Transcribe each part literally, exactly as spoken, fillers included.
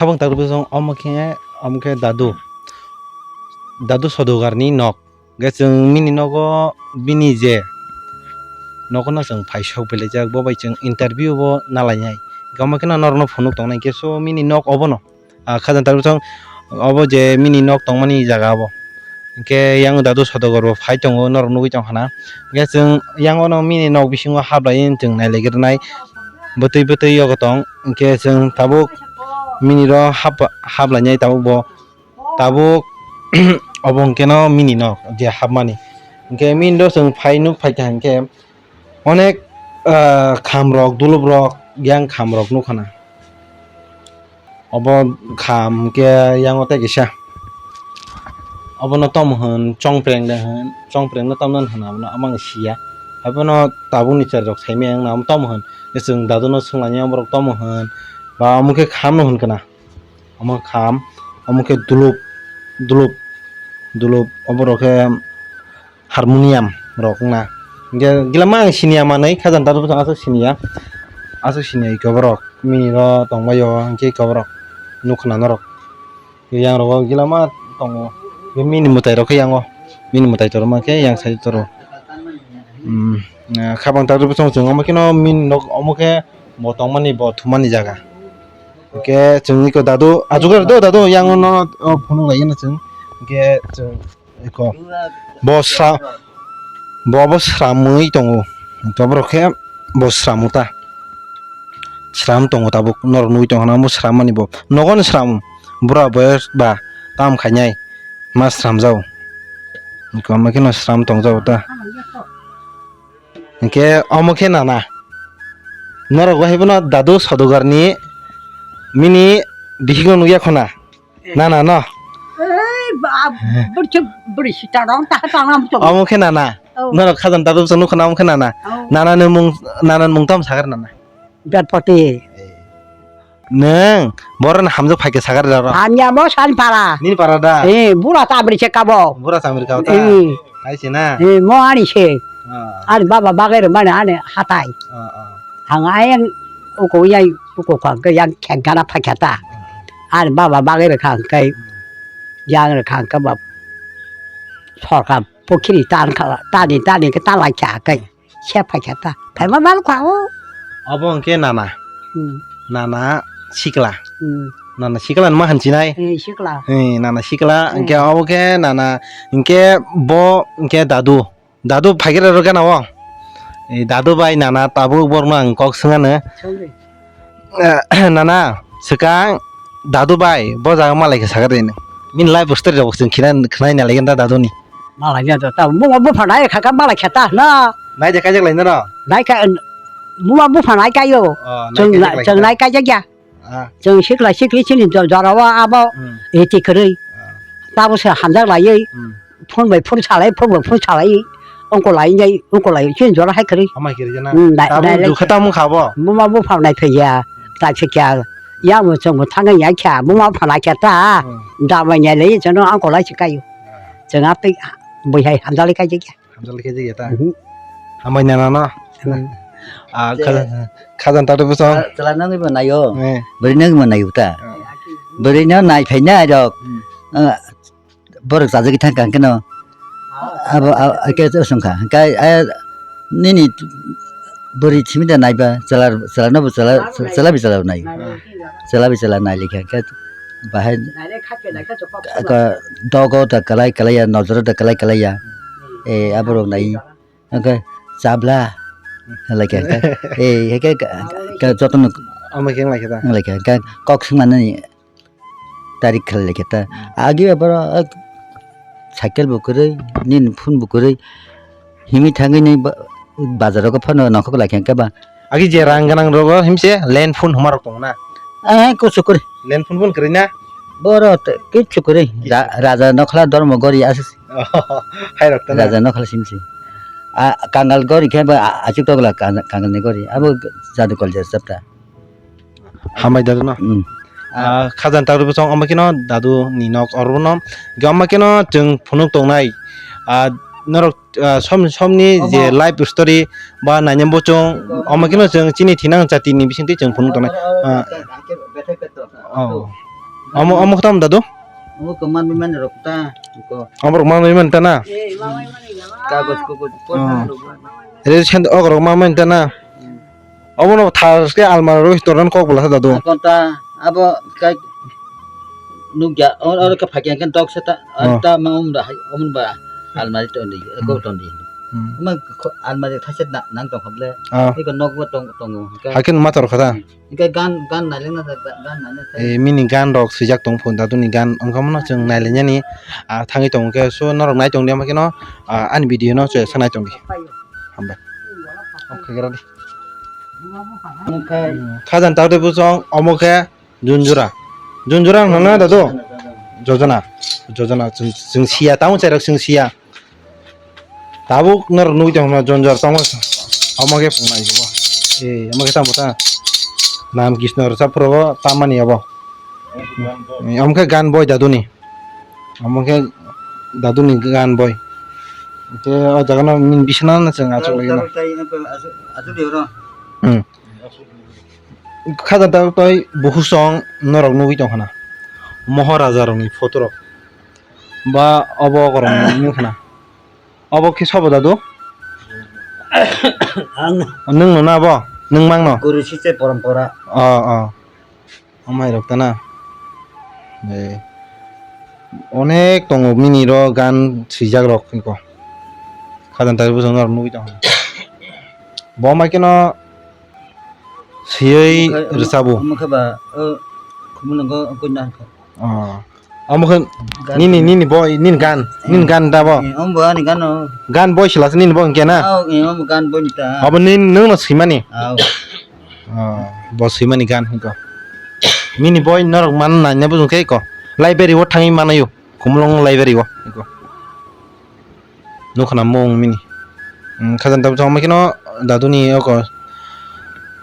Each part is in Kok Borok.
Habang tak rwchwng omo khe, omo khe dadu, dadu sodogarni nok. Hwnkhe chwng bini nogo bini je nogo no chwng phai sok belaijak, bo bai chwng interview bo nalainai. Hwnkhe omo kheno norokno phunuk tongnai, hwnkhe so bini nok obono, ah, khajang tak rwchwng obo je bini nok tongmani jaga obo. Hwnkhe yang dadu sodogar bo phai tongo, norok nugwi tongkha na. Hwnkhe chwng yang ono bini nok bisingo hablaiwi chwng nailaigrwnai, bwtwi bwtwi yogo tong. Hwnkhe chwng tabuk bini ro hap-, haplainai tabuk bo. Tabuk obo hwnkhe no bini nok je hapmani. Hwnkhe bini ro chwng phai nuk phaikha hwnkhe onek, ah, khamrok, duluprok, yang khamrok nukha na. Obo kham hwnkhe yango tei kisa. Obono tomo hwn, chongpreng de hwn, chongpreng no tomo hwn abono, omo ang siya. Haiphano tabukni chwrairok saimaya wngna omo tomo hwn. Chwng daduno swnglainai omo borok tomo hwn, ba omo khe khamno hwn khna. Omo kham, omo khe dulup, dulup, dulup, oborok khe harmonium rok wngna. Hwnkhe gila ma ang siniya manwi, khajang dadu bwskango aswk siniya, aswk siniya iko borok, mini ro tongbaio, hwnkhe iko borok nukha na norok. Yang rogo gila ma tongo, bini mwtai rok khe yango, bini mwtai torma khe yang sai toro. Hmm, ah, khabang tak rwchwng chwng omo kheno bini nok omo khe bo tongmani, bo thumani jaga. Hwnkhe chwng iko dadu, achugar do dadu, yang no, o, phunuk lai no chwng. Hwnkhe chwng iko bo sra-, bo, bo sramwi tongo. Hwnkhe borok khe bo sramo ta. Sram tongo tabuk, norok nugwi tongkha na, omo srammani bo. Nogo ni sram, bura boyos ba tam khainai ma sramjao. Hwnkhe omo kheno sram tongjao ta. Hwnkhe omo khe nana. Norok bo haiphano dadu sodogarni mini bisingo nukya khuna. Nana no. Ei, ba, bwrwi, bwrwi sita rong ta ta nam to. Omo khe nana. Oh. Norok khajang dadu bwskango nukha na omo khe nana. Oh. Nana ni mung, nana ni mung tamo sakar nana. Berpoti. Nwng borok ni hamjwk phaikhe sakar da ro. Hamya mo san para. Nini para da. Eh, bura tabri se kabo. Bura tabri kabo ta. Eh. Hai se na. Eh, mo ani se. Ah. Ani baba bagai rw mani ani hatai. Ah, ah. Ang ayang uko yai uko ka ke yang khengkana phaikha ta. Ani baba bagai rw kha kai. Yang rw kha ka ba. Sorkar pokhiri tan khala, tani, tani ke tan lai kha kai. Se phaikha ta. Phaima mal kha o. Obo hwnkhe nana. Hmm. Nana sikla. Hmm. Nana sikla ma hansinai. Eh, sikla. Eh, nana sikla. Hmm. Hwnkhe obo khe nana, hwnkhe bo, hwnkhe dadu. Dadu phaikhe rw gana o. Eh, dadu bai nana tabuk borokno ang kok swngano. Swngdi. Eh, nana, swkang dadu bai, bo jaga malai khe sakha de nw. Bini life story rok chwng khina, khwnai nalai ganda dadu ni. Malai ganda ta, buma bupha nai kha kha malai khe ta na. Nai de kaijak lai nw ro? Nai kha, buma bupha nai kha yo. Oh, nai chwng kaijak lai chwng kha. Nai kaijak ya. Ah. Chwng sikla sikli chini jo-, jora o abo. Hmm. Eti kwrwi. Ah. Tabo se hamjak laiwi. Hmm. Phone bai phone salai, phone bai phone salai, ongko lai nai, ongko lai, chini jora hai kwrwi. Amai kwrwi jana. Hmm, dai, tabuk dai, dukha tamo kha bo? Buma bupha nai phai ya, ta se kya, ya mo chwng bo thangwi ya kya, buma bupha nai kya ta, hmm, da mai nai le, chwng ongko lai se kayo. Hmm. Chwng a tei, bui hai hamjak lai kai je kya. Hamjak lai kai je kya ta. Mhm. Hambai nana no. Hmm. Ah, je khajang, khajang ta de bwsong. Chwla nangwi bo nayo. Eh. Bwrwi nangwi bo nayo ta. Hmm. Bwrwi no nai phai nai rok. Hmm. Ah, borok chajagwi thangkha hwnkhe no. Abo, a, a, khe chwng kha. Hwnkhe, a, nini bwrwi simi da naiba, chwla, chwla no bo chwla, chwla bi chwla nai. Chwla bi chwla nai likha hwnkhe bahai ka, dogo da kwlai kwlai ya, nojoro da kwlai kwlai ya. Eh, aborok nai. Hwnkhe chabla. Laikha hwnkhe. Eh, hwnkhe ka, ka, ka, jotono. Omo khe wnglaikha da? Wnglaikha. Hwnkhe kok swngmanani. Tarik khlai khe ta. Agi aboro, ah, cycle bo kwrwi, nini phone bo kwrwi. Himwi thangwi ni ba-, bazar rogo phano nongkhor lai khe ba. Agi je rang gwnang rogo himse land phone huma rok tongo na? Eh, kusu kwrwi. Land phone phone kwrwi na? Boro te, kichu kwrwi. Kichu. Ra-, raja nokhla dormo gori asis. Oh, hai rok ta na? Raja nokhla simsi. A, kangal gori khe ba, a, achuk tokla kangal, kangal ni gori. Abo jadu kol jar sapta. Hambai dadu no. Hmm. Ah, khajang tak rwbwsong omo khe no dadu ni nok oro no. Ge omo khe no chwng phunuk tongnai. Ah, norok, ah, som, som ni je life story ba naina bwchwng omo khe no chwng chini thinang jati ni bisingtwi chwng phunuk tongnai. Ah, oh. Omo, omo khe tamo dadu? Omo khe manwi mani rok ta, ko. Omo rok manwi mani ta na? Kagoj kugoj, oh. Porna rok. Re sen o rok manwi mani ta na? Hmm. Omo no thar khe almari rok torna kok bwla sa dadu. Akon ta, abo kai nukya, o, oro khe phakya khe dok sa ta, oh. Ta ma um da hai, um ba almari ton di, ko ton di. Hmm. Ma kho-, almari thaisa na, nang tong kha ble. Ah. Iko nok bo tong, tongo. Hakhe ma tor kha ta? Hmm. Hingke gan, gan naileng na, gan naileng na. Eh, mini gan rok swijak tong phun, daduni gan wngkha mano chwng nailainani, ah, thangwi tongo khe, so norok nai tong di, omo kheno, ah, ani video no chwng sa nai tong di. Hambai. Omo khe gra di. Omo khe. Khajang tak de bujong, omo khe junjura. Junjura wngkha na dadu? Jojona. Jojona, chwng, chwng siya, tamo chairok chwng siya. Tabuk norok nugwi tongma jonjor tongma omo khe phunai bo. Eh, omo khe tamo ta. Nam Krishna rwchap phuru bo tamani abo. Eh, omo khe gan boi daduni. Omo khe daduni gan boi. Hingke o jaga no nini bisina no chwng achuk lai no. Hmm. Khajang tak toi bukhuk song norok nugwi tongkha na. Moharaja rokni photo rok. Ba obo korokni wngkha na. Obo khe sobo dadu? Ang. Nwng no na bo? Nwng mang no? Guru sise porompora. Oh, oh. Amai rok ta na. Eh. Onek tongo mini ro gan swijak rok iko. Khajang tak bujong norok nugwi tong. Bo mai khe no siyoi rwchabo. Omo khe ba, o, khumulwngo koi na kha. Oh. Omo khe gan nini, nini boy, nini gan, nini gan da bo? Eh, omo bo ani gan o. Gan boy sila se nini bo hingke na? Oh, eh, omo gan boy ni ta. Obo nini, nwng no swimani? Oh. Oh, bo swimani gan hingko. Nini boy norok man nai ne bujung khe ko. Library o thangwi manayo. Khumulwng library o hingko. Nukha na mung mini. Mm, khajang tabuk tongma khe no daduni oko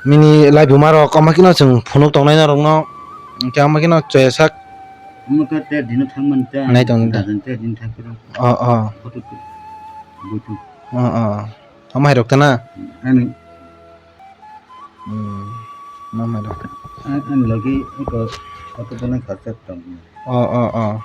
mini laibuma rok ama khe no chwng phunuk tongnai norok no. Hingke ama khe no choya sak. Omo khe ter dino thangmani ta. Nai tong ta. Dadan ter dino thangkhe rw. Oh, oh. Photo tu. Buitu. Oh, oh. Ama hai rok ta na? Ani. Hmm, ma mai rok. Ang, ang logi eko photo bono kharchak tong. Oh, oh, oh.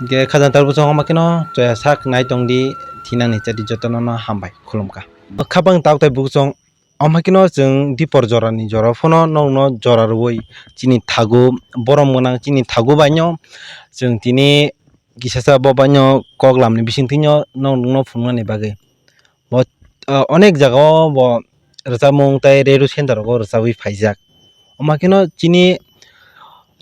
Ge khajang tar bwsong ma kino choya sak nai tong di thinang ni chati joto no, no hambai khulum kha. Khabang tabuk tai bwsong ama kino chwng dipor jora ni jora phano nong no jora rwui chini thagu borom gwnang chini thagu bai no chwng tini kisa sa bo bai no kok lam ni bising twi no nong no phunuknani bagwi. Bo, ah, onek jaga o bo rwchapmung tei radio center rogo rwchabwi phaijak. Omo kheno chini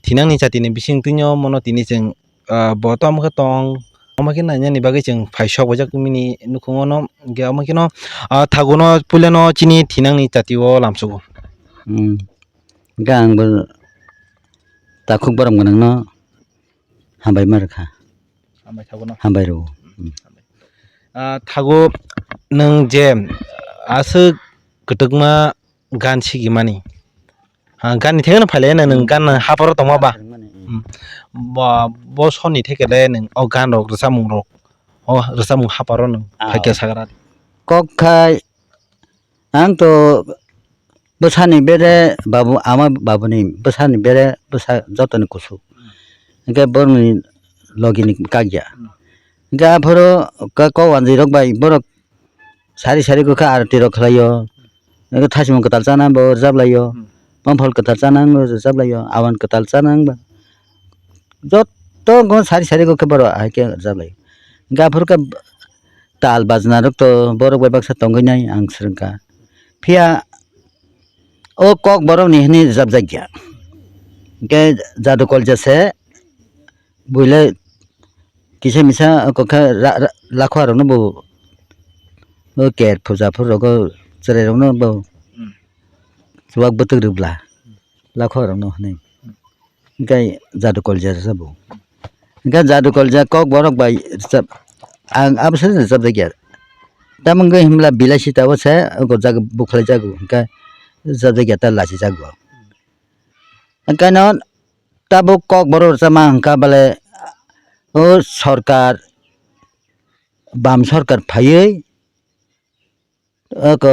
thinangni chati ni bising twino mono tini chwng, ah, bo tamo khe tong, omo khe nainani bagwi chwng phaisok baijak mini nukhungo no, hwnkhe omo kheno, ah, thaguno puilano chini thinangni chati o lamsugo. Hmm. Hwnkhe ang bo takhuk borom gwnangno hambai ma rwkha. Hambai thago no. Hambai rw. Hmm. Ah, thago nwng je aswk kwtwkma gan sigimani. Ah, gan ni thekno phailai nwng gan haparo tongma ba. Hmm. Hmm. Bo, bo soni theke le nwng o gan rok rwchapmung rok. O rwchapmung haparo nwng ah, phaikya sagra. Kok khai Ang to bwsani bere babu, ama babuni bwsani bere bwsa jotoni kusu. Hwnkhe borokni logini kakya. Hwnkhe aphuru kok wanjwi rok bai borok sari sari khe arati rok khlaio. Hwnkhe thasimung kwtal chana bo rwjap laio. Bamphal kwtal chana bo rwjap laio. Awan kwtal chana bo. Jotto sari sari khe borok hai khe rwjap laio. Hwnkhe aphuru khe tal bajna rok to borok bai baksa tongwi nai ang swrwngkha. Phiya o kok borok ni hwnwi rwjapjak ya. Hwnkhe Jadu Kolja se buile kisa misa kok khe ra-, ra-, lakho rok no bo o ker puja phuru rogo chwrai rok no bo chuwak bwtwk rwbla lakho rok no hwnwi. Hwnkhe Jadu Kolja rwjabo. Hwnkhe Jadu Kolja kok borok bai rwjap, ang abo se rwjapjak ya. Tamo wngkhe himla bilaisita o se o jaga bukhlai jago, hwnkhe rwjapjak ya ta lachijago. Hwnkhe no tabuk kok borok rwchapma hwnkha bale o sorkar, bam sorkar phaiwi, oko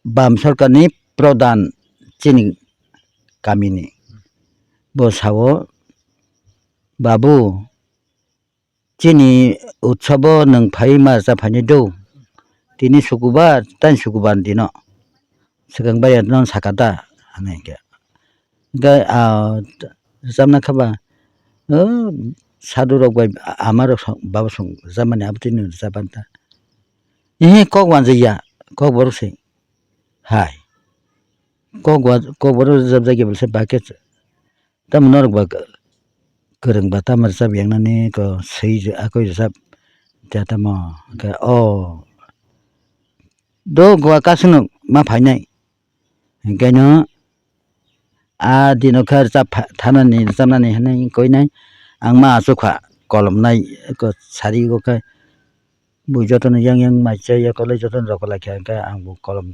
bam sorkarni prodhan chini kamini. Bo sao, "Babu, chini utsabo nwng phai ma cha phainai do? Tini sukubar, tani sukubar ni dino. Swkang bai no saka da?" hwnwi khe. Hwnkhe, ah, chamna kha ba, "Oh, sadhu rok bai ama rok song, baba song, chamani abo tini rwchapani ta." "Ehe, kok uanjakya, kok borok se." "Hai. Kok wa-, kok borok rwchapjakya bwlsa ba khe, tamo norok ba kwrwng ba tamo rwchap yang nani ko swi akoi rwchap ta tamo." Hwnkhe, "Oh, do gua kasino ma phainai." Hwnkhe no a dino khe rwchap pha-, thanani, rwchapnani hwnwi koinai. Ang ma achukha kolomnai ko sari o khe bui jotono yang yang mai cha yakolai jotono rwkolaikha, hwnkhe ang bo kolom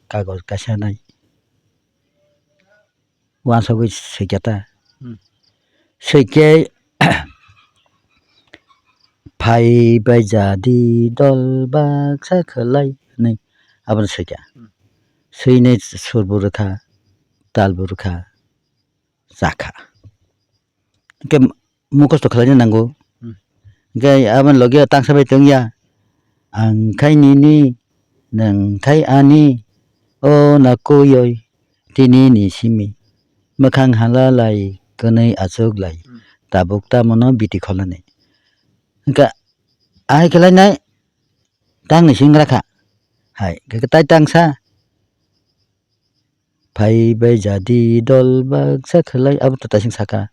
kagoj kaisa nai uansugwi swikha ta. Hmm. Swikhe, "Phai bai jadi dol baksa khwlai," hwnwi abono swikha. Hmm. Swinai sur bo rwkha, tal bo rwkha, chakha. Hwnkhe mukhusto khlaina nango. Hmm. Hwnkhe aboni logi o tangsa bai tongya, "Ang khai nini, nwng khai ani, o na koyoi, tini ni simi, mwkhang hala lai, kwnwi achuk lai, hmm, tabuk tamo no biti kholnani." Hwnkhe ahai khe lainai tangni sing gra kha. Hai, hwnkhe tai tangsa, "Phai bai jadi dol baksa khwlai," abo to taising saka.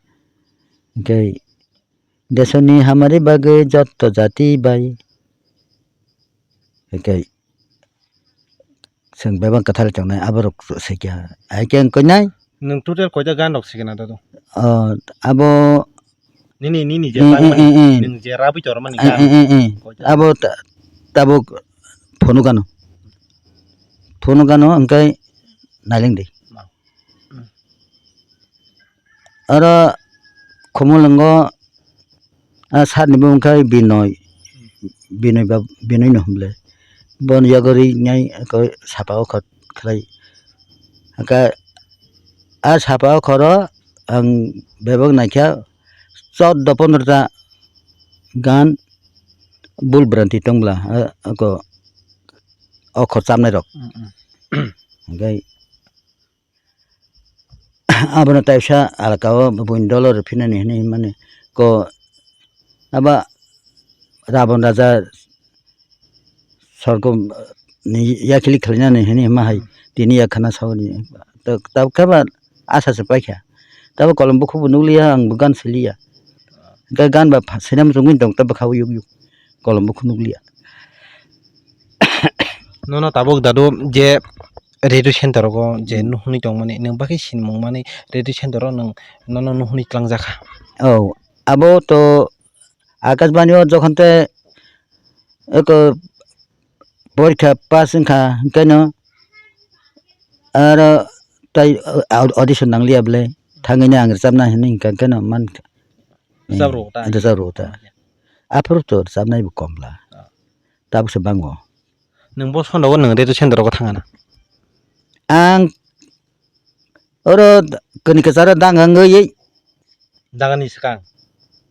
Hwnkhe, "Desoni hamari bagwi jotto jati bai." Hwnkhe, chwng bebak kwthar tongnai, aborok swikha. Hai khe wng koinai? Nwng total koita gan rok swikha na, Dadu? Oh, abo Nini, nini je eh, tang eh, mani, eh, eh. Nwng je rabwi tongmani eh, gan. Eh, eh, eh. Koita? Abo ta-, tabuk phunuk ano. Phunuk ano hwnkhe nailengdi. Ma. Hmm. Oro Khumulwngo, ah, sir ni bumung khe Binoy, Binoy ba, Binoy no hwnle. Bon yagori nai ko sapa o khot khlai. Hwnkhe a sapa o khoro ang bebak naikha choddo pondro ta gan bul branti tongla, ah, ko okhor chamnai rok. Mm, mm. Hwnkhe abono taisa alka o buini dolo rw phinani hinwi hwnmani ko aba Rabon raja sorgo ni yakhili khlainani hinwi hwnma hai tini yakhana sauni. Tabuk khe ba asa se paikha. Tabuk kolom bukhuk bo nukliya, ang bo gan siliya. Hwnkhe gan ba pha-, sina muchungwi tong, tabuk kha o yuk yuk. Kolom bukhuk nukliya. Nono tabuk dadu je radio center rogo je Hmm. nuhuni tongmani, nwng bakhe sinmung mani radio center o nwng nono nuhuni twlangjakha. Oh, abo to Akashbani o jokhon te eko porikha pass wngkha, hwnkhe no aro tai au-, audition nangliya bwle, thangwi no ang rwchapna hinwi hwnkha, hwnkhe no man-, Rwchap rwo ta? Rwchap rwo ta. Aphuru to rwchapnai bo kom bla. Ah. Tabuk se bango. Nwng bo sonda o nwng radio center rogo thangana? Ang oro kani kwcharo dang wngwi. Dagani swkang?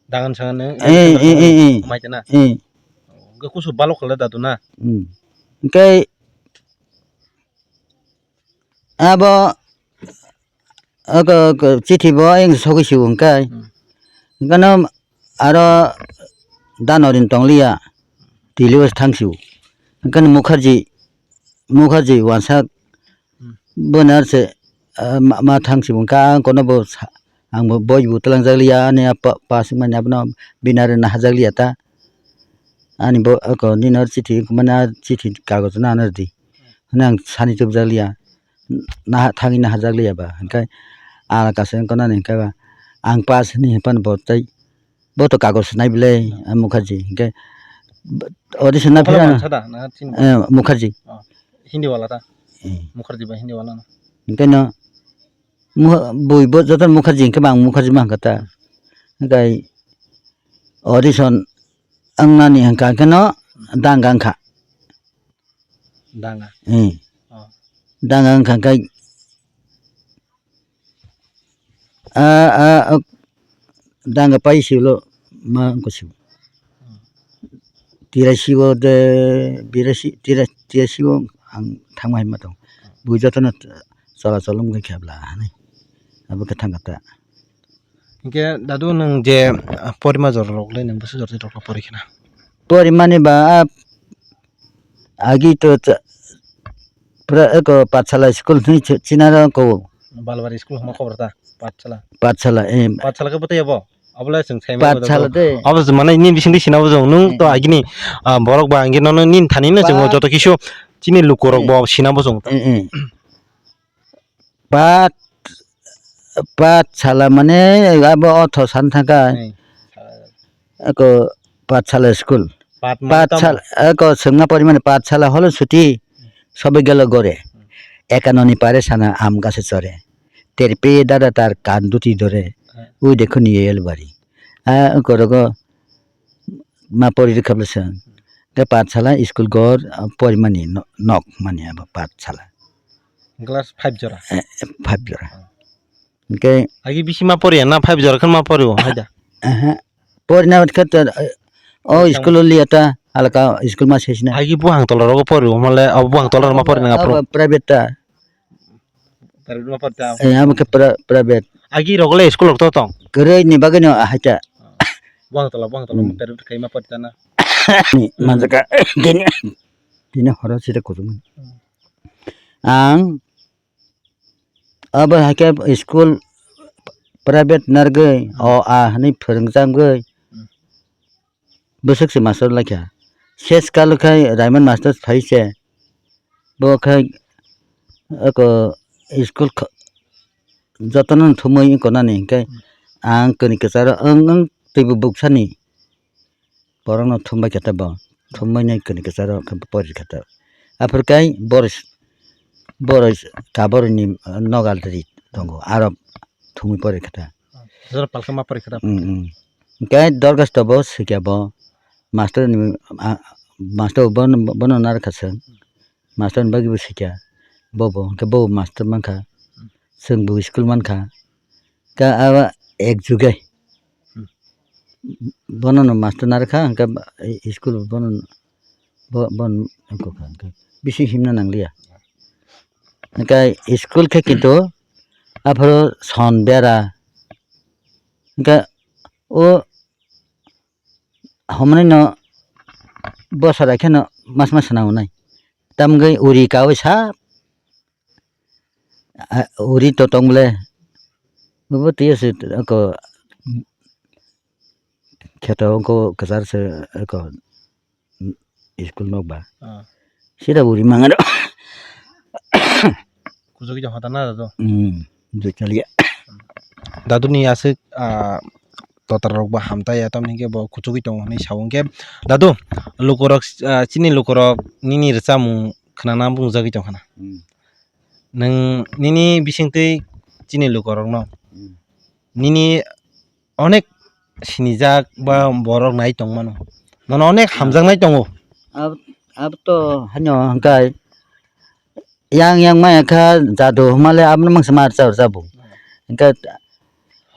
Dagani swkang nwng Eh, eh, eh, eh. Mai tana? Eh. Hwnkhe kusu balok khala dadu na? Hmm. Hwnkhe abo Oko, oko, chithi bo ayang sogwi sio hwnkhe. Hmm. Hwnkhe no aro danorin tongliya, Delhi o thang sio. Hwnkhe no Mukherjee, Mukherjee wansa Hmm. bono se, ah, ma, ma thang sio hwnkhe ang kono bo sa, ang bo boi bo twlangjakliya, ani apa, pass wngmani abono bini aro naharjakliya ta. Ani bo, oko, nini oro chithi, mane a chithi kagoj no ano rwdi. Hwnwi ang sani tubjakliya. Naha-, thangwi naharjakliya ba. Hwnkhe alka se wngkha nani hwnkhe ba, ang pass hinwi hwnphano bo tei, bo to kagoj nai bwle, a Mukherjee. Hwnkhe audition na Bholo phira, mansa da, na chini? Eh, Mukherjee. Oh, Hindi wala ta? Eh. Mukherjee ba Hindi wala no? Hwnkhe no, Mu-, bui bo joto Mukherjee hwnkhe ba ang Mukherjee ma hwnkha ta. Hwnkhe audition wngnani hwnkha khe no danga wngkha. Danga? Eh. Oh. Danga wngkha khe A, a, a, danga pai silo ma wngkha sio. Tirasi o de, birasi, tira-, tirasi o ang thangma hai ma tong. Bo jotono chola chol wngkha khe bla hinwi. Abo khe thangkha ta. Hinkhe dadu nwng je, ah, porima jorarok le nwng bwswk jordi rok pori khna? Porimani ba, ah, agi to cha-, pra-, eko Pathshala school hinwi chi-, chinaro ko. Balwari school hwnma khobor ta, Pathshala. Pathshala, eh. Pathshala khe bwtwi abo? Abo le chwng sai mano Pathshala de. Abo se mane nini bisingtwi sinabo chwng, nwng to eh, agini, ah, borok ba hwnkhe nono nini thani no chwng pa- joto kisu chini lukurok eh, bo sinabo chwng. Eh, eh. Path-, Pathshala mane abo otho san thangkha. Hmm. Eko Pathshala school. Path mane Pathshala, tamo? Eko swngna pori mane Pathshala holo suti sobe gelo gore. Hmm. Ekanoni pare sana am gase chore. Terpe dada tar kanduti dore. Hmm. Ui dekho ni yel bari. A, eko rogo ma pori rikha bwswng. Ke Pathshala school gor, ah, porimani no-, nok mani abo Pathshala. Class five jora? Eh, eh, five jora. Hwnkhe agi bisi ma poriya na five jora khe ma porio haida? Aha. Porina khe to, eh, o Tamo. School liya ta alaka school ma sesina. Agi buhang tola rogo porio male abo buhang tola ma porina abo aphuru. Private ta. Private ma porta. Eh, amo khe pra-, private. Agi rogole school rok to tong. Kwrwi ni bagwi no ahaita. Buhang tola, buhang tola, hmm, private kai ma porta na. Ni manjaka. Dini, dini horo sida kuchuk. Hmm. Ang abo hai khe school private narwgwi, hmm, o a hinwi phwrwngjakgwi. Hmm. Bwswk se master laikha. Ses kalo khai Raiman master phai se. Bo khai eko school kha-, jotono thumwi wngkha nani hinkhe ang kwnwi kwcharo wng wng twibo buksani borokno thumbai khe ta bo. Thumbai nai kwnwi kwcharo khe pori kha ta. Aphuru khai bor-, bor-, kaborni nogal ri tongo aro thumwi pori kha ta. Jora palka ma pori kha ta. Mm, mm. Hinkhe dorgas to bo swikha bo. Master ni, ah, master bono, bono narwkha chwng. Master ni bagwi bo swikha. Bo bo, hinkhe bo master mankha. Chwng bo school mankha. Ka abo ek jugai. Hmm. Bono no master narwkha, hinkhe school bono, bo, bon, hinkhe bisi himna nangliya. Hinkhe school khe kintu aphuru son bera. Hinkhe o Humani no bwsara khe no mas mas swnam wnai. Tamgwi uri kaui sa, a, uri to tong ble. Bo twi se ko kheto ko kwchar se ko school nok ba. Ah. Sida uri mangano. Kuchugui tong kha ta na dadu? Hmm, joi chaliya. Dadu ni aswk, ah, totra rok bo hamtai ya, tamni hwnkhe bo kuchugui tongo hinwi sa o. Hwnkhe dadu, lukurok, ah, chini lukurok nini rwchapmung khwnana bumjagui tong khana. Hmm. Nwng nini bisingtwi chini lukurokno, hmm, nini onek sinijak ba borok nai tongmano. Nono onek hamjaknai tongo. Ab-, ab to hano hwnkhe yang yang maya kha jadu hwnmale abono mangsa ma rwchap rwchap bo. Hwnkhe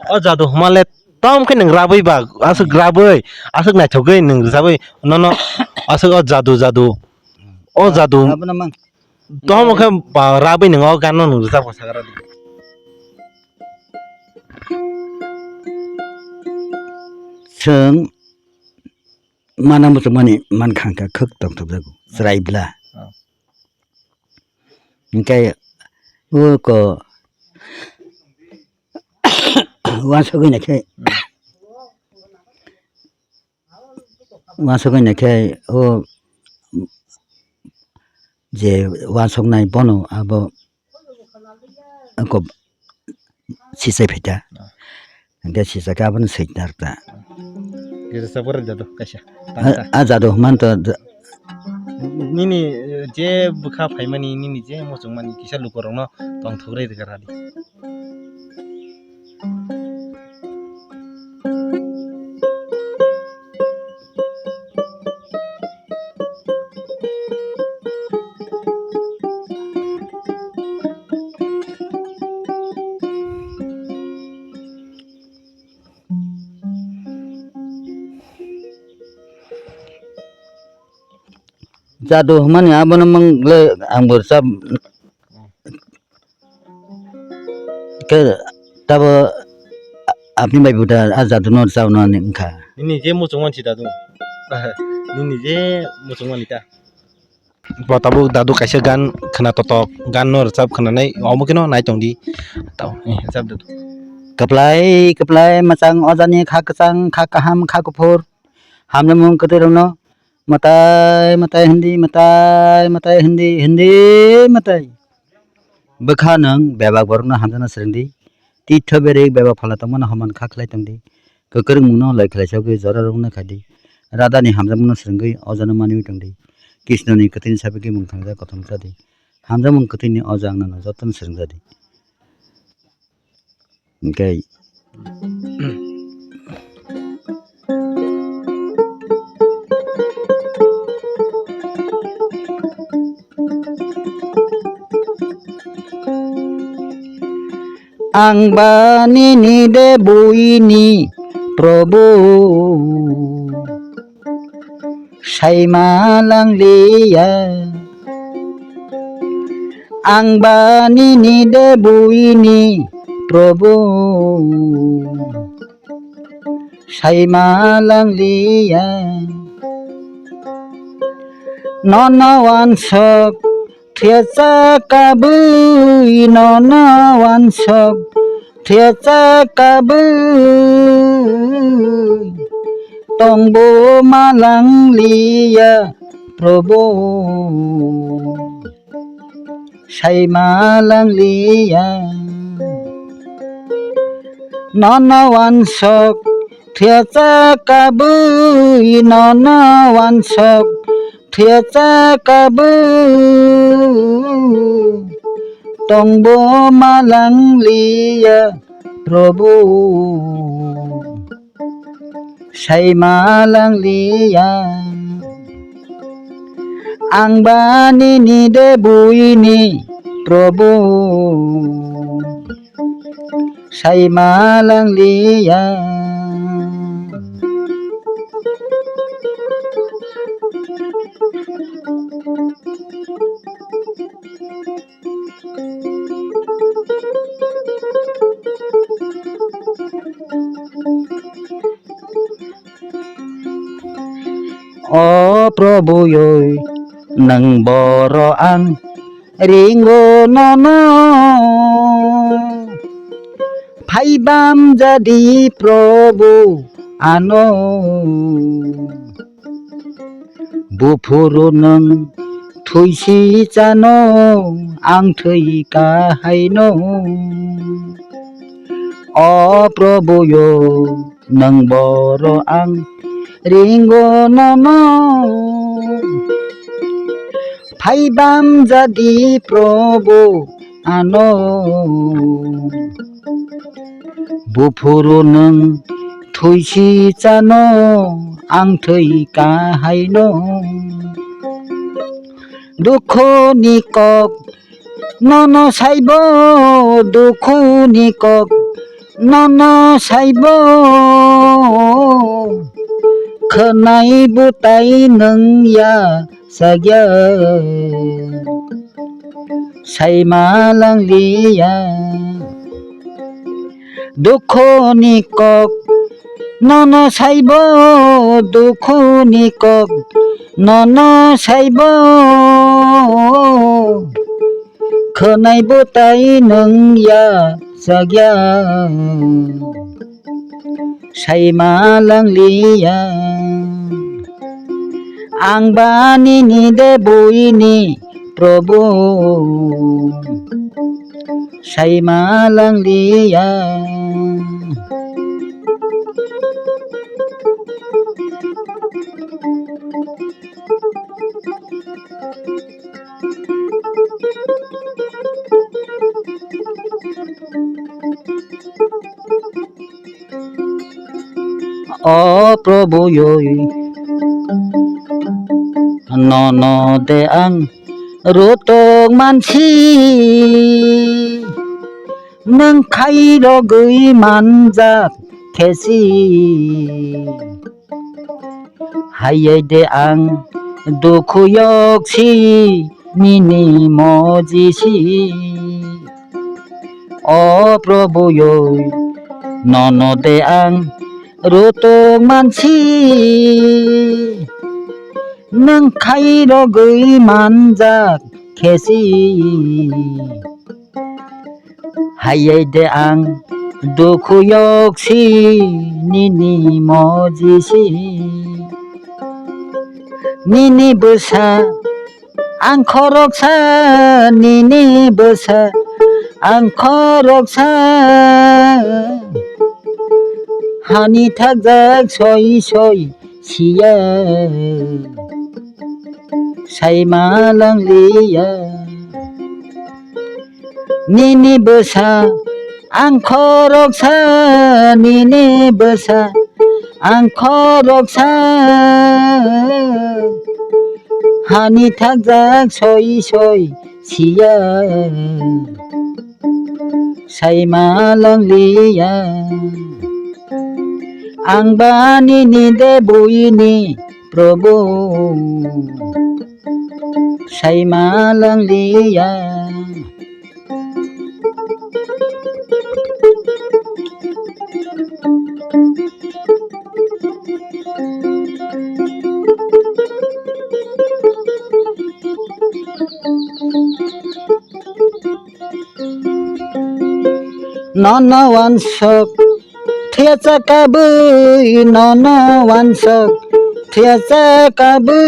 o jadu hwnmale tom khe nwng rabwi ba, aswk rabwi, aswk naithokgwi nwng rwchapwi nono aswk o jadu jadu. O jadu. Abono mang. Tom khe ba rabwi nwng o gano nwng rwchap kha sakra di. Chwng mana muchungmani mankha hwnkhe khwk tongthokjago, chwrai bla. Ah. Hinkhe o ko uansugui naikhe, uansugui naikhe o je uansuknai bono abo ko sichai phaita. Ah. Hingke sijak khe abono swijna rwkha. Kisa sa borok jadu kaisa. A, a jadu manto. Nini, eh, je bwkha phaimani, nini je muchungmani kisa lukurokno tongthok rwi rwkha radi. Jadu hwnmani abono mwngle ang bo rwchap khe tabo a-, apni bai buda a jadu no rwchapnani wngkha. Nini je muchungmani si dadu. Nini je muchungmani ta. Bo tabuk dadu kaisa gan khwna totok, gan no rwchap khwnanai, omo kheno nai tongdi. Tau, eh, rwchap dadu. Kwplai, kwplai, mwchang ojani kha kwchang, kha kaham, kha kuphur, hamjakmung kwtwirokno mwtai, mwtai hindi, mwtai, mwtai hindi, hindi mwtai. Bwkha nwng bebak borokno hamjakna swrwngdi, titho berik bebak phala tongmano homan kha khlai tongdi. Kwkrwngmungno loi khlai sogwi jorarokno khaidi. Radani hamjakmungno swrwngwi ojano manwi tongdi. Krishnoni kwthwini sapikhe mung thangjak kothoma chadi. Hamjakmung kwthwini oja ang nono jotono swrwngjadi. Hwnkhe Ang ba nini de buini Probu, saima langliya. Ang ba nini de buini Probu, saima langliya. Nono wansok thwiya cha kabwi, nono wansok thwiya cha kabwi tongbo ma langliya, Probu, saima langliya. Nono wansok thwiya cha kabwi, nono wansok thwiya cha kabwi tongbo ma langliya, Probu, saima langliya. Ang ba nini de buini Probu, saima langliya. O Probu yoi, nwng boro ang ringo nono. Phaibam jadi Probu ano. Buphuru nwng thwisi chano ang thwi kahaino. O Probu yo, nwng boro ang ringo nono. Phaibam jadi Probu ano. Buphuru nwng thwisi chano ang thwi kahaino. Dukhuni kok nono saibo, dukhuni kok nono saibo. Khwnai bwtai nwng ya sagya, saima langliya. Dukhuni kok nono saibo, dukhuni kok nono saibo. Khwnai bwtai nwng ya sagya, saima langliya. Ang ba nini de buini Probu, saima langliya. O Probu yoi, nono de ang rutuk mansi, nwng khairogwi manjak khesi. Hayai de ang dukhu yok si nini moji si. O Probu yo, nono de ang rutuk mansi, nwng khairogwi manjak khesi. Hayai de ang dukhu yok si nini moji si. Nini bwsa ang khoroksa, nini bwsa ang khoroksa. Hani thakjak soi soi siya, saima langliya. Nini bwsa ang khoroksa, nini bwsa ang khoroksa. Hani thakjak soi soi siya, saima langliya. Ang ba nini de buini Probu, saima langliya. Nono wansok thwiya cha kabwi, nono wansok thwiya cha kabwi,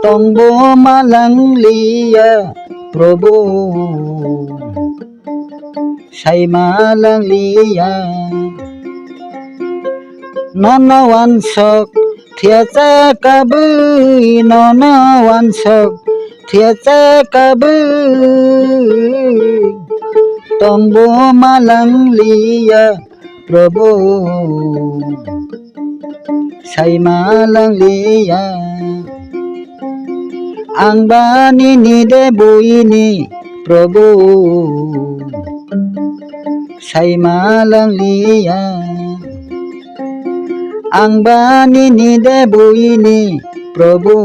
tongbo malangliya Probu, saima langliya. Nono wansok thwiya cha kabwi, nono wansok thwiya cha kabwi, tongbo malangliya Probu, saima langliya. Ang ba nini de buini Probu, saima langliya. Ang ba nini de buini Probu,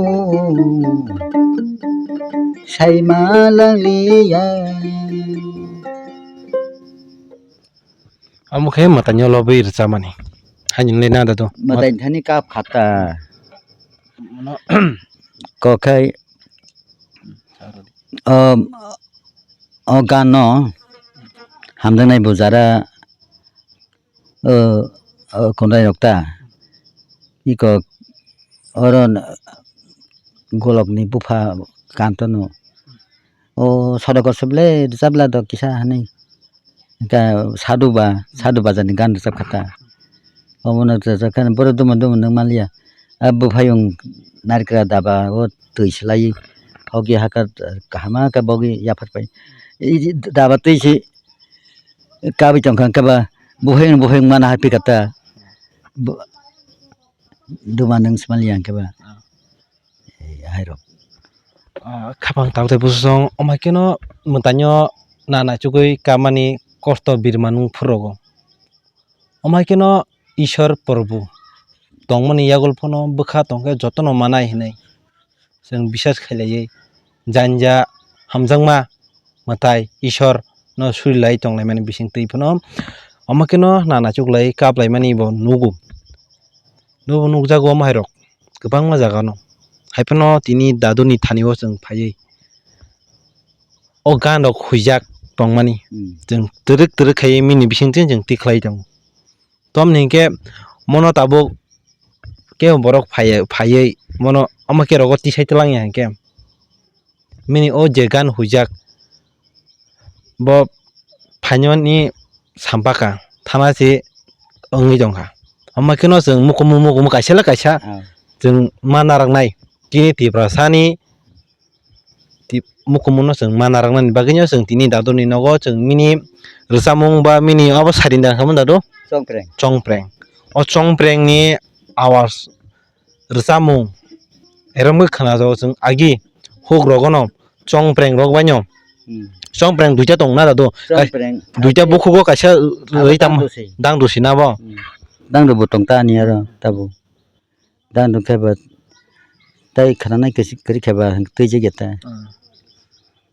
saima langliya. Omo khe mwtaino lobwi rwchapmani. Haino le nada do. Mwtai thani kap khata. Kok khai, o, o gano hamjaknai bujara, o, o, kunrai rok ta. Iko oro golok ni bupha kanto no. O sodok o soble rwchapla do kisa hani. Ka sadu ba, sadu bajar ni gan rwchap kha ta. Obono rwchap kha borok dumo dumo nung manliya. A buphayung narikra daba o twi swlaiwi. Hokhe hakha kaham khe bogwi yaphar pai. I daba twi se kabwi tong kha hwnkhe ba buphayung buphayung mana haphi kha ta. Bu-, duma nung swmaliya hwnkhe ba. Ah. Eh, hai rok. Ah, khapang tabuk tei bwswsong, omo hai kheno mwtaino na naichugwi kamani kosto birma nung phurrogo. Omo hai kheno Ishwar Prabhu tongmani yagul phano bwkha tongkhe jotono manai hinwi chwng biswas khailaiwi janja hamjakma mwtai Ishwar no surilai tonglaimani bisingtwi phano omo kheno na naichuklai kaplaimani bo nugo. Nugo nukjago omo hai rok kwbangma jaga no. Hai phano tini dadu ni thani o chwng phaiwi o gan rok huijak tongmani. Hmm. Chwng twrwk twrwk khaiwi mini bisingtwi chwng tikhlai tongo. Tamoni hinkhe mono tabuk kebo borok phaiya, phaiwi mono omo khe rogo tisai twlang ya hinkhe. Mini o je gan huijak, bo phainani sampakha, thana se wngwi tongkha. Omo kheno chwng mukumu mukumu kaisa le kaisa Ah. Chwng ma naraknai. Chini Tiprasani tip-, mukumu no chwng ma naraknani bagwino chwng tini daduni nogo chwng mini rwchapmung ba mini obo sadin da khamung dadu? Chongpreng. Chongpreng. O chongprengni awas rwchapmung eromwi khwnajago chwng agi hukrokno chongpreng rok baino. Hmm. Chongpreng duita tongna dadu? Chongpreng. Duita bukhugo kaisa Abo rwi tam dangdusi. Dangdusi na bo? Hmm. Dangdu bo tong ta ni aro tabo. Dangdu khe ba tei khwnanai kwrwi khe ba twijak ya ta. Ah.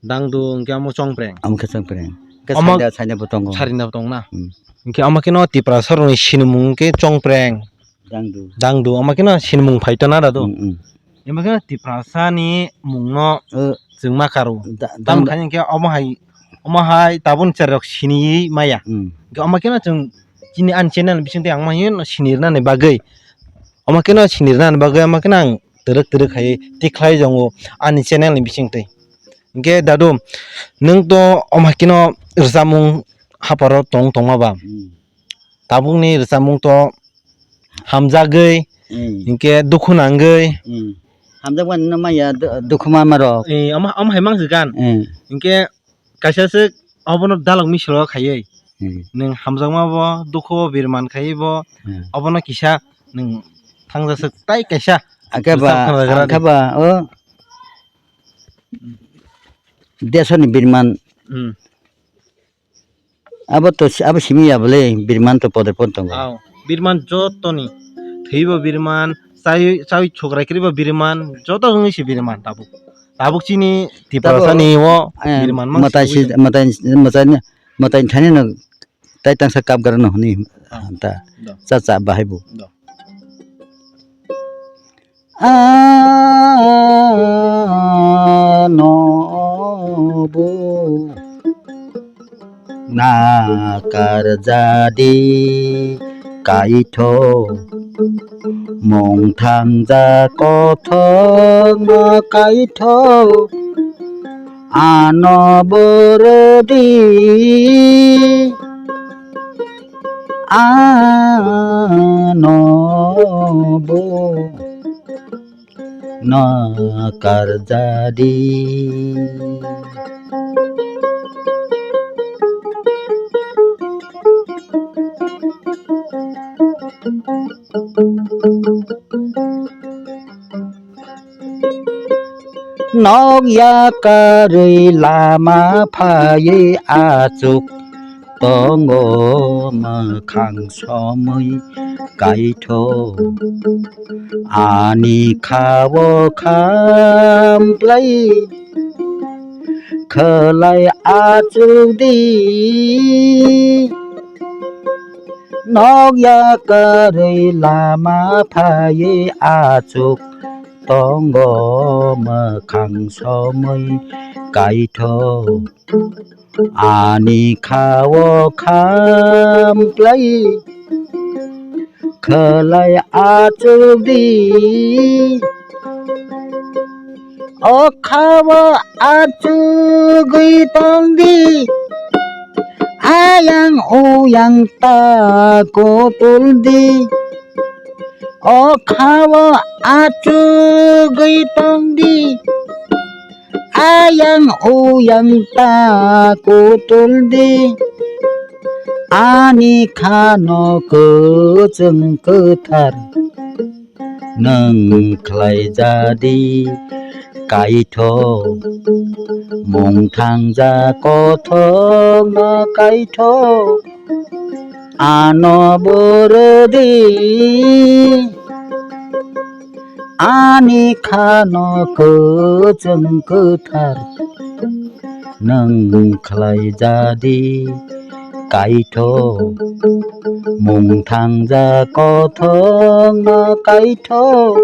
Dangdu hwnkhe omo chongpreng. Omo khe chongpreng. Khe omo saida, saida bo tongo. Sarina bo tongna. Hmm. Hwnkhe omo kheno Tiprasa rokni sinimung hwnkhe chongpreng. Dangdu. Dangdu, omo kheno sinimung phai tona da do. Hmm, hmm. Omo kheno Tiprasa ni mungno, eh, chwng ma karo. Da-, tamo dangdu. Khai hwnkhe omo hai, omo hai tabuk ni chwrai rok siniwi maya. Hmm. Hwnkhe omo kheno chwng chini ani channel bising twi ang ma hino sinirnani bagwi. Omo kheno sinirnani bagwi omo kheno ang twrwk twrwk khai tikhlai tongo ani channel ni bising twi. Hwnkhe dadu, nwng to omo kheno rwchapmung haparo tong tongma ba. Hmm. Tabukni rwchapmung to hamjagwi, hmm, hwnkhe dukhu nangwi. Hmm. Hamjakmani no maya du-, dukhu ma ma rok. Eh, omo, omo hai mang se gan. Hmm. Hwnkhe kaisa se obono dalok misro khaiwi. Hmm. Nwng hamjakma bo, dukhu bo, birman khaiwi bo, hmm, obono kisa nwng thangjak swk tai kaisa. Akhe ba, bwswk thangjak rani. Akhe ba, o, desoni birman. Hmm. Abo to si-, abo simi ya bole, birman to poder pod tongo. Aw, birman jotoni. Thwibo birman, chai, chai chokrai kwrwibo birman, joto wngwi si birman tabuk. Tabuk chini Tiprasa ni o, eh, birman mang mwtai si, mwtai, mwtai, mwtai thani no tai tangsa kap gara no hwnwi, ah, ta. Do. Cha cha bahai bo. Do. Ano bo nakar jadi kaitho, mungthangja kothok no kaitho, ano borodi. Ano bo nakar jadi. Nok yakarwi lama phaiwi achuk tongo mwkhang somwi kaitho. Ani kha-o khamplai khwlai achuk di. Nok yakarwi lama phaiwi achuk tongo mwkhang somwi kaitho. Ani kha-o khamplai khwlai achuk di. O kha-o achugwi tong di, ayang uyang ta kutul di. O kha-o achugwi tong di, ayang uyang ta kutul di. Ani khano kwchwng kwthar nwng khlai jadi kaitho, mungthangja kothok no kaitho, ano borodi. Ani khano kwchwng kwthar nwng khlai jadi kaitho, mungthangja kothok no kaitho,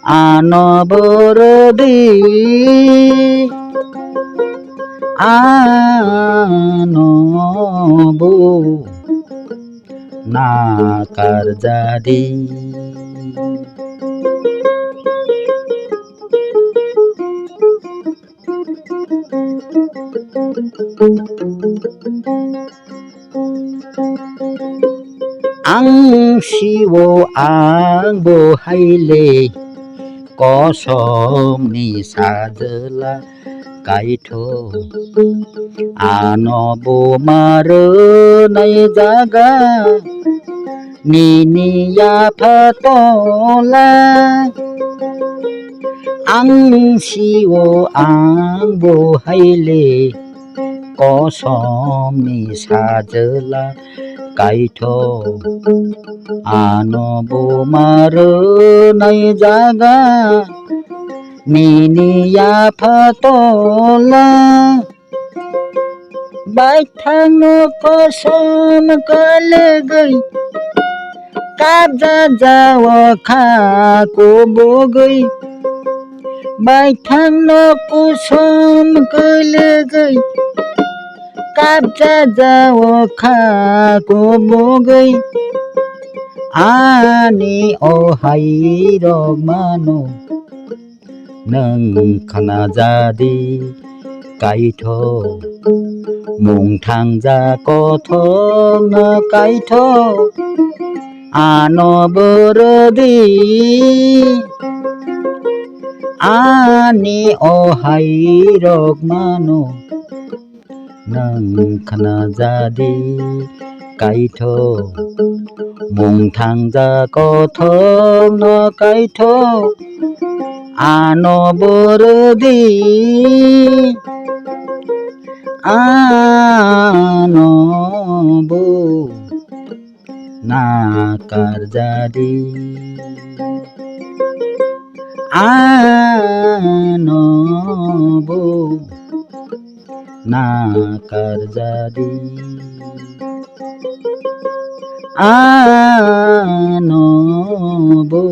ano borodi. Ano bo nakar jadi. Ang sio ang bo haile kosom ni sajla kaitho. Ano buma rwnai jaga nini yapha tola. Ang sio ang bo haile kosom ni sajla kaitho. Ano buma rwnai jaga nini yapha tola. Baithangno kosom kwlwgwi kabjajao kha kubugwi. Baithangno kosom kwlwgwi kabjajao kha kubugwi. Ani o hairok mano nwng khna jadi kaitho, mung thangja kothok no kaitho, ano bwrwdi. Ani o hairok mano nwng khna jadi kaitho, mung thangja kothok no kaitho, ano bwrwdi. Ano bo nakarjadi. Ano bo nakarjadi. Ano bo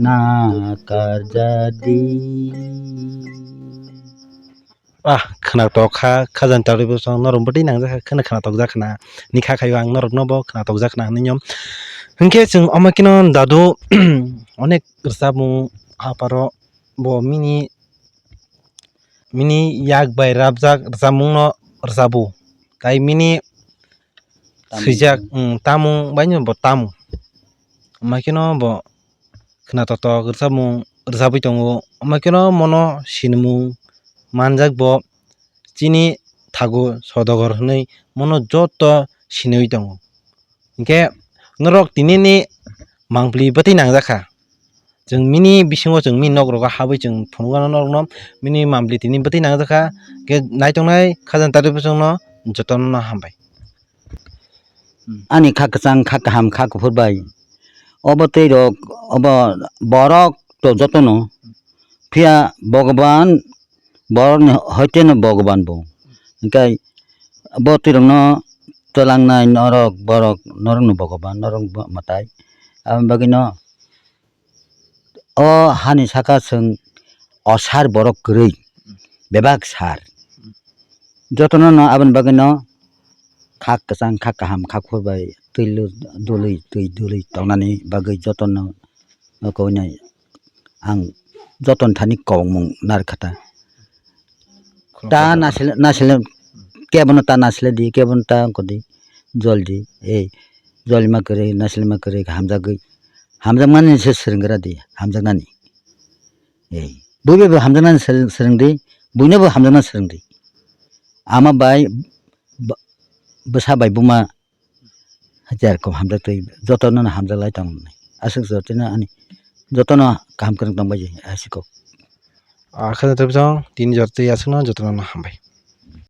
nakarjadi. Ah, khwnatok kha, khajani tari bwsong norok bwtwi nangjak kha, khwna khwnatok jak khwna. Ni kha khaio ang norok no bo khwnatok jak khwna hinwi nyom. Hinkhe chwng omo khe no dadu onek rwchapmung aparo bo mini, mini yak bai rabjak rwchapmung no rwchabu. Tai mini Tamung. Swijak, mm, tamung bai no bo tamung. Omo khe no bo khwnatok tok rwchapmung rwchapwi tongo. Omo khe no mono sinimung manjak bo chini thagu sodagar hinwi mono joto siniwi tongo. Hinkhe norok tinini mangpli bwtwi nangjak kha. Chwng mini bisingo chwng mini nok rogo habwi chwng phunukgano norokno mini mangpli tini bwtwi nangjak kha. Khe naitongnai khajani tari bwsongno jotono no hambai. Ani kha kwchang, kha kaham, kha kuphur bai. Obo twi rok, obo borok to jotono. Phiya Bhagaban, borokni hoiteno Bhagaban bo. Hinkhe bo twi rokno twlangnai norok, borok, norokno Bhagaban, norok bo mwtai. Aboni bagwino o hani saka chwng osar borok kwrwi, bebak sar. Jotono no aboni bagwino kha kwchang, kha kaham, kha kuphur bai twi lu-, dului, twi dului tongnani bagwi jotono no kowinai ang joton thani kobokmung narwkha ta. Ta nasile, nasile, kebono ta nasile di, kebono ta ongkha di, jol di, ei, jolima kwrwi, nasilima kwrwi, hamjagwi, hamjakmani se swrwnggra di, hamjaknani. Ei, buibai bo hamjaknani swrwng, swrwng di, buino bo hamjaknani swrwng di. Ama bai, b-, bwsa bai buma, Hajar kom hamjak twi jotono no hamjak lai tong nai. Aswk jotono ani jotono kaham kwrwng tong bai aswk kok. Ah, khajani tei bwsong tini jor twi aswkno jotono no hambai.